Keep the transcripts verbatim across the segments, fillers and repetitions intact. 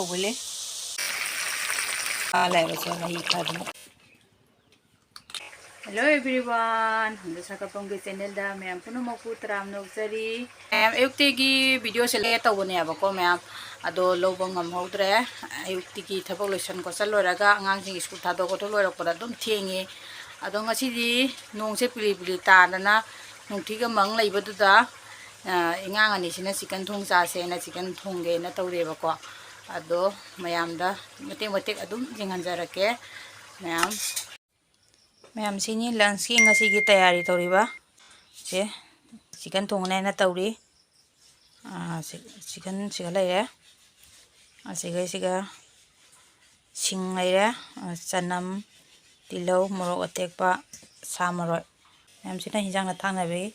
ꯍꯧꯒꯠꯂꯦ꯫ ꯁꯥ ꯂꯩꯕꯁꯦ ꯃꯍꯤ ꯈꯔ ꯑꯗꯨꯝ꯫ Hello everyone, ꯍꯪꯗ ꯁꯥꯀꯄꯝꯒꯤ channelꯗ ꯃꯌꯥꯝ ꯄꯨꯝꯅꯃꯛꯄꯨ ꯇꯔꯥꯝꯅ ꯑꯣꯛꯆꯔꯤ꯫ ꯃꯌꯥꯝ ꯑꯌꯨꯛꯇꯒꯤ videoꯁꯦ ꯂꯦꯞ ꯇꯧꯕꯅꯦꯕꯀꯣ ꯃꯌꯥꯝ, ꯑꯗꯣ ꯂꯧꯕ ꯉꯝꯍꯧꯗ꯭ꯔꯦ꯫ ꯑꯌꯨꯛꯇꯒꯤ ꯊꯕꯛ ꯂꯣꯏꯁꯟ ꯈꯣꯠꯆꯟ ꯂꯣꯏꯔꯒ ꯑꯉꯥꯡꯁꯤꯡ ꯁ꯭ꯀꯨꯜ ꯊꯥꯗꯣꯛ ꯈꯣꯠꯇꯣꯛ ꯂꯣꯏꯔꯛꯄꯗ ꯑꯗꯨꯝ ꯊꯦꯡꯉꯦ꯫ ꯑꯗꯣ ꯉꯁꯤꯗꯤ ꯅꯣꯡꯁꯦ ꯄꯤꯂꯤ ꯄꯤꯂꯤ ꯇꯥꯗꯅ ꯅꯨꯡꯊꯤꯒ ꯃꯪ ꯂꯩꯕꯗꯨꯗ, ꯑ, ꯑꯉꯥꯡ ꯑꯅꯤꯁꯤꯅ chicken ꯊꯣꯡ ꯆꯥꯁꯦꯅ chicken ꯊꯣꯡꯒꯦꯅ ꯇꯧꯔꯦꯕꯀꯣ꯫ ꯑꯗꯣ ꯃꯌꯥꯝꯗ ꯃꯇꯦꯛ ꯃꯇꯦꯛ ꯑꯗꯨꯝ ꯌꯦꯡꯍꯟꯖꯔꯛꯀꯦ꯫ ꯃꯌꯥꯝ, ꯃꯌꯥꯝ ꯁꯤꯅꯤ lunchꯀꯤ ꯉꯁꯤꯒꯤ ꯇꯌꯥꯔꯤ ꯇꯧꯔꯤꯕ꯫ ꯁꯦ, chicken ꯊꯣꯡꯅꯦꯅ ꯇꯧꯔꯤ꯫ ꯑꯥ, ꯁꯤ-, chicken ꯁꯤꯒ ꯂꯩꯔꯦ꯫ ꯑꯁꯤꯒꯩꯁꯤꯒ ꯁꯤꯡ ꯂꯩꯔꯦ, ꯑ, ꯆꯅꯝ, ꯇꯤꯜꯍꯧ, ꯃꯣꯔꯣꯛ ꯑꯇꯦꯛꯄ, ꯁꯥ ꯃꯔꯣꯏ꯫ ꯃꯌꯥꯝꯁꯤꯅ ꯍꯤꯟꯖꯥꯡꯗ ꯊꯥꯛꯅꯕꯒꯤ,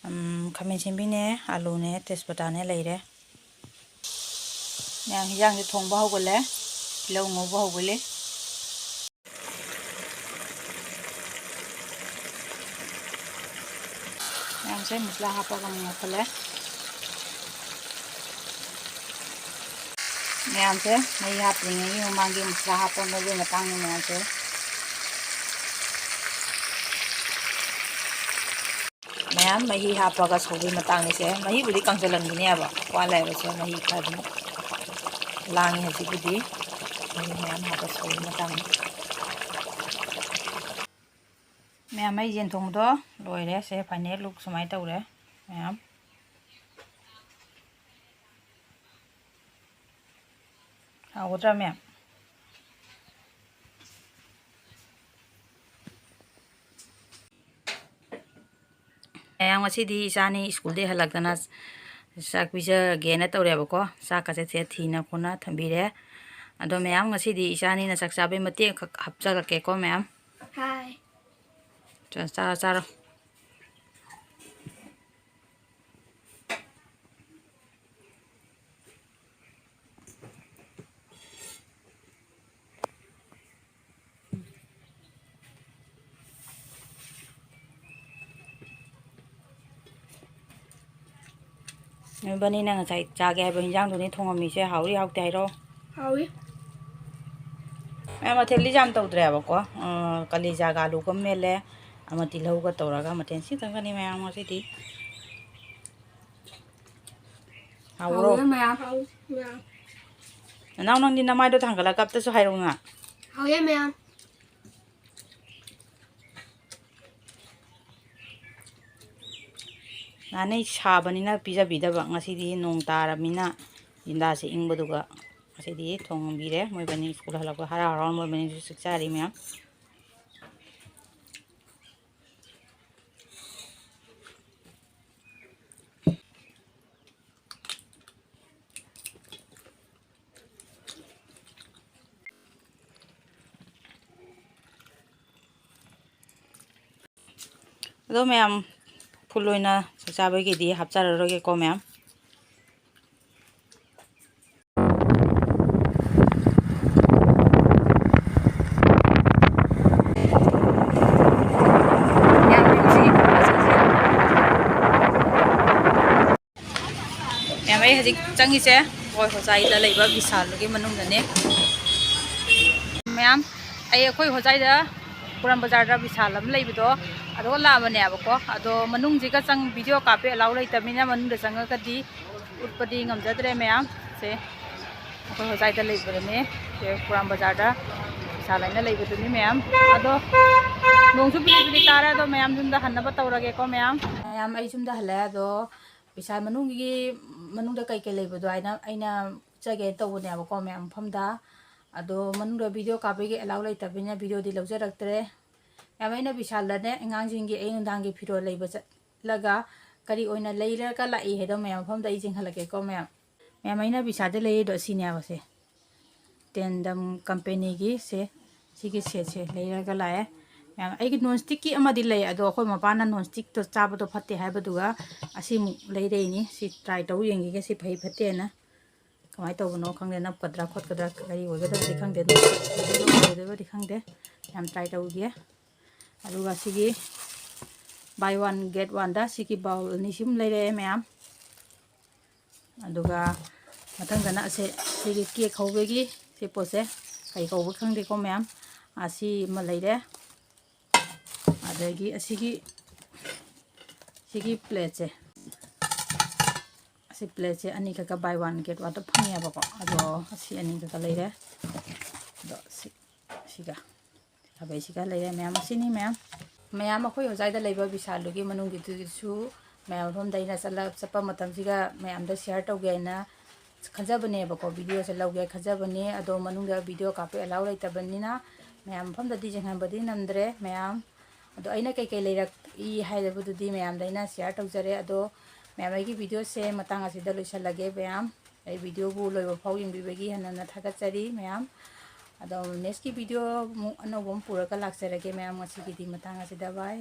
ꯎꯝ, ꯈꯥꯃꯦꯟ ꯑꯁꯤꯟꯕꯤꯅꯦ, ꯑꯂꯨꯅꯦ, ꯇꯦꯖꯄꯇꯥꯅꯦ ꯂꯩꯔꯦ꯫ ꯃꯌꯥꯝ ꯍꯤꯟꯖꯥꯡꯁꯦ ꯊꯣꯡꯕ ꯍꯧꯒꯠꯂꯦ, ꯇꯤꯜꯍꯧ ꯉꯧꯕ ꯍꯧꯒꯠꯂꯦ꯫ ꯃꯌꯥꯝꯁꯦ ꯃꯁꯂꯥ ꯍꯥꯞꯄꯒ ꯑꯃꯨꯛ ꯉꯧꯈꯠꯂꯦ꯫ ꯃꯌꯥꯝꯁꯦ ꯃꯍꯤ ꯍꯥꯞꯇ꯭ꯔꯤꯉꯩꯒꯤ ꯃꯃꯥꯡꯒꯤ ꯃꯁꯂꯥ ꯍꯥꯞꯄ ꯉꯧꯕꯒꯤ ꯃꯇꯥꯡꯅꯤ ꯃꯌꯥꯝꯁꯦ꯫ ꯃꯌꯥꯝ ꯃꯍꯤ ꯍꯥꯞꯄꯒ ꯁꯧꯕꯒꯤ ꯃꯇꯥꯡꯅꯤꯁꯦ꯫ ꯃꯍꯤꯕꯨꯗꯤ ꯀꯪꯁꯤꯜꯍꯟꯈꯤꯅꯦꯕ, ꯋꯥꯠꯂꯦꯕꯁꯦ ꯃꯍꯤ ꯈꯔ ꯑꯗꯨꯝ ꯂꯥꯡꯉꯤ ꯍꯧꯖꯤꯛꯄꯨꯗꯤ꯫ ꯃꯍꯤ ꯃꯌꯥꯝ ꯍꯥꯞꯄ ꯁꯧꯕꯒꯤ ꯃꯇꯥꯡꯅꯤ꯫ ꯃꯌꯥꯝ ꯑꯩ ꯌꯦꯟ ꯊꯣꯡꯕꯗꯣ ꯂꯣꯏꯔꯦ꯫ ꯁꯦ final look ꯁꯨꯃꯥꯏꯅ ꯇꯧꯔꯦ ꯃꯌꯥꯝ꯫ ꯍꯥꯎꯒꯗ꯭ꯔꯥ ꯃꯌꯥꯝ? ꯃꯌꯥꯝ ꯉꯁꯤꯗꯤ ꯏꯆꯥꯅꯤ ꯁ꯭ꯀꯨꯜꯗꯒꯤ ꯍꯜꯂꯛꯇꯅ ꯆꯥꯛ ꯄꯤꯖꯒꯦꯅ ꯇꯧꯔꯦꯕꯀꯣ꯫ ꯆꯥꯛꯀꯁꯦ ꯁꯦ ꯊꯤꯅ ꯈꯣꯠꯅ ꯊꯝꯕꯤꯔꯦ꯫ ꯑꯗꯣ ꯃꯌꯥꯝ ꯉꯁꯤꯗꯤ ꯏꯆꯥꯅꯤꯅ ꯆꯥꯛ ꯆꯥꯕꯩ ꯃꯇꯦꯛ ꯑꯃꯈꯛ ꯍꯥꯞꯆꯔꯛꯀꯦꯀꯣ ꯃꯌꯥꯝ꯫ ꯍꯥꯏ꯫ ꯆꯥ-, ꯆꯥꯔꯣ, ꯆꯥꯔꯣ꯫ ꯅꯣꯏꯕꯅꯤꯅ ꯉꯁꯥꯏ ꯆꯥꯒꯦ ꯍꯥꯏꯕ ꯍꯤꯟꯖꯥꯡꯗꯨꯅꯤ ꯊꯣꯡꯉꯝꯃꯤꯁꯦ꯫ ꯍꯥꯎꯔꯤ ꯍꯥꯎꯇꯦ ꯍꯥꯏꯔꯣ? ꯍꯥꯎꯏ꯫ ꯃꯌꯥꯝ ꯃꯊꯦꯜꯗꯤ ꯌꯥꯝ ꯇꯧꯗ꯭ꯔꯦꯕꯀꯣ꯫ ꯑ, ꯀꯂꯦꯖꯥꯒ ꯑꯂꯨꯒ ꯃꯦꯠꯂꯦ꯫ ꯑꯃ ꯇꯤꯜꯍꯧꯒ ꯇꯧꯔꯒ ꯃꯊꯦꯜ ꯁꯤꯇꯪꯒꯅꯤ ꯃꯌꯥꯝ ꯉꯁꯤꯗꯤ꯫ ꯍꯥꯎꯕ꯭ꯔꯣ? ꯍꯥꯎꯋꯦ ꯃꯌꯥꯝ꯫ ꯍꯥꯎ ꯃꯌꯥꯝ꯫ ꯅꯅꯥꯎ, ꯅꯪꯗꯤ ꯅꯃꯥꯏꯗꯣ ꯊꯥꯡꯒꯠꯂꯒ ꯑꯝꯇꯁꯨ ꯍꯥꯏꯔꯛꯎꯅ꯫ ꯍꯥꯎꯋꯦ ꯃꯌꯥꯝ꯫ ꯅꯍꯥꯟꯅꯩ ꯁꯥꯕꯅꯤꯅ ꯄꯤꯖꯕꯤꯗꯕ, ꯉꯁꯤꯗꯤ ꯅꯣꯡ ꯇꯥꯔꯕꯅꯤꯅ ꯌꯦꯟꯗꯥꯁꯦ ꯏꯪꯕꯗꯨꯒ ꯉꯁꯤꯗꯤ ꯊꯣꯡꯕꯤꯔꯦ꯫ ꯃꯣꯏꯕꯅꯤ ꯁ꯭ꯀꯨꯜ ꯍꯜꯂꯛꯄ ꯍꯔꯥꯎ ꯍꯔꯥꯎꯅ ꯃꯣꯏꯕꯅꯤꯁꯨ ꯆꯥꯛ ꯆꯥꯔꯤ ꯃꯌꯥꯝ꯫ ꯑꯗꯣ ꯃꯌꯥꯝ, ꯐꯨꯜ ꯑꯣꯏꯅ ꯆꯥꯛ ꯆꯥꯕꯒꯤꯗꯤ ꯍꯥꯞꯆꯔꯔꯣꯏꯒꯦꯀꯣ ꯃꯌꯥꯝ꯫ ꯃꯌꯥꯝ, ꯑꯩ ꯍꯧꯖꯤꯛ ꯆꯪꯉꯤꯁꯦ ꯑꯩꯈꯣꯏ ꯍꯣꯖꯥꯏꯗ ꯂꯩꯕ ꯕꯤꯁꯥꯜꯒꯤ ꯃꯅꯨꯡꯗꯅꯦ꯫ ꯃꯌꯥꯝ, ꯑꯩ ꯑꯩꯈꯣꯏ ꯍꯣꯖꯥꯏꯗ ꯄꯨꯔꯥꯝ ꯕꯖꯥꯔꯗ ꯕꯤꯁꯥꯜ ꯑꯃ ꯂꯩꯕꯗꯣ, ꯑꯗꯨꯒ ꯂꯥꯛꯑꯕꯅꯦꯕꯀꯣ꯫ ꯑꯗꯣ ꯃꯅꯨꯡꯁꯤꯒ ꯆꯪ-, ꯚꯤꯗꯤꯑꯣ ꯀꯥꯞꯄꯦ ꯑꯦꯂꯥꯎ ꯂꯩꯇꯕꯅꯤꯅ ꯃꯅꯨꯡꯗ ꯆꯪꯉꯒꯗꯤ ꯎꯠꯄꯗꯤ ꯉꯝꯖꯗ꯭ꯔꯦ ꯃꯌꯥꯝ꯫ ꯁꯦ ꯑꯩꯈꯣꯏ ꯍꯣꯖꯥꯏꯗ ꯂꯩꯕꯗꯅꯦ, ꯁꯦ ꯄꯨꯔꯥꯝ ꯕꯖꯥꯔꯗ ꯕꯤꯁꯥꯜ ꯍꯥꯏꯅ ꯂꯩꯕꯗꯨꯅꯤ ꯃꯌꯥꯝ꯫ ꯑꯗꯣ ꯅꯣꯡꯁꯨ ꯄꯤꯂꯤ ꯄꯤꯂꯤ ꯇꯥꯔꯦ꯫ ꯑꯗꯣ ꯃꯌꯥꯝ ꯌꯨꯝꯗ ꯍꯟꯅꯕ ꯇꯧꯔꯒꯦꯀꯣ ꯃꯌꯥꯝ꯫ ꯃꯌꯥꯝ, ꯑꯩ ꯌꯨꯝꯗ ꯍꯜꯂꯛꯑꯦ꯫ ꯑꯗꯣ ꯕꯤꯁꯥꯜ ꯃꯅꯨꯡꯒꯤ, ꯃꯅꯨꯡꯗ ꯀꯩꯀꯩ ꯂꯩꯕꯗꯣ ꯍꯥꯏꯅ ꯑꯩꯅ ꯎꯠꯆꯒꯦ ꯇꯧꯕꯅꯦꯕꯀꯣ ꯃꯌꯥꯝ ꯃꯐꯝꯗ꯫ ꯑꯗꯣ ꯃꯅꯨꯡꯗ ꯚꯤꯗꯤꯑꯣ ꯀꯥꯞꯄꯒꯤ ꯑꯦꯂꯥꯎ ꯂꯩꯇꯕꯅꯤꯅ ꯚꯤꯗꯤꯑꯣꯗꯤ ꯂꯧꯖꯔꯛꯇ꯭ꯔꯦ꯫ ꯃꯌꯥꯝ, ꯑꯩꯅ ꯕꯤꯁꯥꯜꯗꯅꯦ ꯑꯉꯥꯡꯁꯤꯡꯒꯤ ꯑꯌꯨꯛ ꯅꯨꯡꯗꯥꯡꯒꯤ ꯐꯤꯔꯣꯜ ꯂꯩꯕ ꯆꯠꯂꯒ ꯀꯔꯤ ꯑꯣꯏꯅ ꯂꯩꯔꯒ ꯂꯥꯛꯏ ꯍꯥꯏꯗꯣ ꯃꯌꯥꯝ ꯃꯐꯝꯗ ꯑꯩ ꯌꯦꯡꯍꯜꯂꯛꯀꯦꯀꯣ ꯃꯌꯥꯝ꯫ ꯃꯌꯥꯝ, ꯑꯩꯅ ꯕꯤꯁꯥꯜꯗ ꯂꯩꯔꯤꯗꯣ ꯑꯁꯤꯅꯦꯕ ꯁꯦ꯫ ꯇꯦꯟꯗꯝ ꯀꯝꯄꯦꯅꯤꯒꯤ ꯁꯦ, ꯁꯤꯒꯤ ꯁꯦꯠꯁꯦ ꯂꯩꯔꯒ ꯂꯥꯛꯑꯦ꯫ ꯃꯌꯥꯝ, ꯑꯩꯒꯤ ꯅꯣꯟ ꯁ꯭ꯇꯤꯛꯀꯤ ꯑꯃꯗꯤ ꯂꯩ, ꯑꯗꯣ ꯑꯩꯈꯣꯏ ꯃꯄꯥꯅ ꯅꯣꯟ ꯁ꯭ꯇꯤꯛꯇꯣ ꯆꯥꯕꯗꯣ ꯐꯠꯇꯦ ꯍꯥꯏꯕꯗꯨꯒ ꯑꯁꯤꯃꯨꯛ ꯂꯩꯔꯛꯏꯅꯤ꯫ ꯁꯤ ꯇ꯭ꯔꯥꯏ ꯇꯧ ꯌꯦꯡꯈꯤꯒꯦ, ꯁꯤ ꯐꯩ ꯐꯠꯇꯦꯅ꯫ ꯀꯃꯥꯏꯅ ꯇꯧꯕꯅꯣ ꯈꯪꯗꯦ, ꯅꯞꯀꯗ꯭ꯔꯥ ꯈꯣꯠꯀꯗ꯭ꯔꯥ ꯀꯔꯤ ꯑꯣꯏꯒꯗꯕꯗꯤ ꯈꯪꯗꯦ, ꯑꯗꯣ ꯑꯣꯏꯒꯗꯕꯗꯤ ꯈꯪꯗꯦ꯫ ꯌꯥꯝ ꯇ꯭ꯔꯥꯏ ꯇꯧꯒꯦ꯫ ꯑꯗꯨꯒ ꯁꯤꯒꯤ buy one get one ꯗ ꯁꯤꯒꯤ ꯕꯥꯎꯜ ꯑꯅꯤ ꯁꯤꯃ ꯂꯩꯔꯛꯑꯦ ꯃꯌꯥꯝ꯫ ꯑꯗꯨꯒ ꯃꯊꯪꯗꯅ ꯑꯁꯦ, ꯁꯤꯒꯤ ꯀꯦꯛ ꯍꯧꯕꯒꯤ ꯁꯤ ꯄꯣꯠꯁꯦ, ꯀꯩ ꯀꯧꯕ ꯈꯪꯗꯦꯀꯣ ꯃꯌꯥꯝ꯫ ꯑꯁꯤ ꯑꯃ ꯂꯩꯔꯦ꯫ ꯑꯗꯒꯤ ꯑꯁꯤꯒꯤ, ꯁꯤꯒꯤ ꯄ꯭ꯂꯦꯠꯁꯦ, ꯑꯁꯤ ꯄ꯭ꯂꯦꯠꯁꯦ ꯑꯅꯤꯈꯛꯀ buy one get one ꯐꯪꯉꯦꯕꯀꯣ꯫ ꯑꯗꯣ ꯑꯁꯤ ꯑꯅꯤꯈꯛꯀ ꯂꯩꯔꯦ꯫ ꯑꯗꯣ ꯁꯤ, ꯁꯤꯒ ꯈꯥꯕꯩꯁꯤꯒ ꯂꯩꯔꯦ ꯃꯌꯥꯝ꯫ ꯑꯁꯤꯅꯤ ꯃꯌꯥꯝ꯫ ꯃꯌꯥꯝ, ꯑꯩꯈꯣꯏ ꯍꯣꯖꯥꯏꯗ ꯂꯩꯕ ꯕꯤꯁꯥꯜꯗꯨꯒꯤ ꯃꯅꯨꯡꯒꯤꯗꯨꯁꯨ ꯃꯌꯥꯝ ꯃꯐꯝꯗ ꯑꯩꯅ ꯆꯠꯂ-, ꯆꯠꯄ ꯃꯇꯝꯁꯤꯒ ꯃꯌꯥꯝꯗ share ꯇꯧꯒꯦ ꯍꯥꯏꯅ ꯈꯟꯖꯕꯅꯦꯕꯀꯣ, videoꯁꯦ ꯂꯧꯒꯦ ꯈꯟꯖꯕꯅꯦ꯫ ꯑꯗꯣ ꯃꯅꯨꯡꯗ video ꯀꯥꯞꯄ allow ꯂꯩꯇꯕꯅꯤꯅ ꯃꯌꯥꯝ ꯃꯐꯝꯗꯗꯤ ꯌꯦꯡꯍꯟꯕꯗꯤ ꯅꯝꯗ꯭ꯔꯦ ꯃꯌꯥꯝ꯫ ꯑꯗꯣ ꯑꯩꯅ ꯀꯩꯀꯩ ꯂꯩꯔꯛꯏ ꯍꯥꯏꯕꯗꯨꯗꯤ ꯃꯌꯥꯝꯗ ꯑꯩꯅ share ꯇꯧꯖꯔꯦ꯫ ꯑꯗꯣ ꯃꯌꯥꯝ, ꯑꯩꯒꯤ videoꯁꯦ ꯃꯇꯥꯡ ꯑꯁꯤꯗ ꯂꯣꯏꯁꯤꯜꯂꯒꯦ ꯃꯌꯥꯝ꯫ ꯑꯩ videoꯕꯨ ꯂꯣꯏꯕ ꯐꯥꯎ ꯌꯦꯡꯕꯤꯕꯒꯤ ꯍꯟꯅ ꯍꯟꯅ ꯊꯥꯒꯠꯆꯔꯤ ꯃꯌꯥꯝ꯫ ꯑꯗꯣ nextꯀꯤ video ꯑꯃꯨꯛ ꯑꯅꯧꯕ ꯑꯃ ꯄꯨꯔꯒ ꯂꯥꯛꯆꯔꯒꯦ ꯃꯌꯥꯝ꯫ ꯉꯁꯤꯒꯤꯗꯤ ꯃꯇꯥꯡ ꯑꯁꯤꯗ bye꯫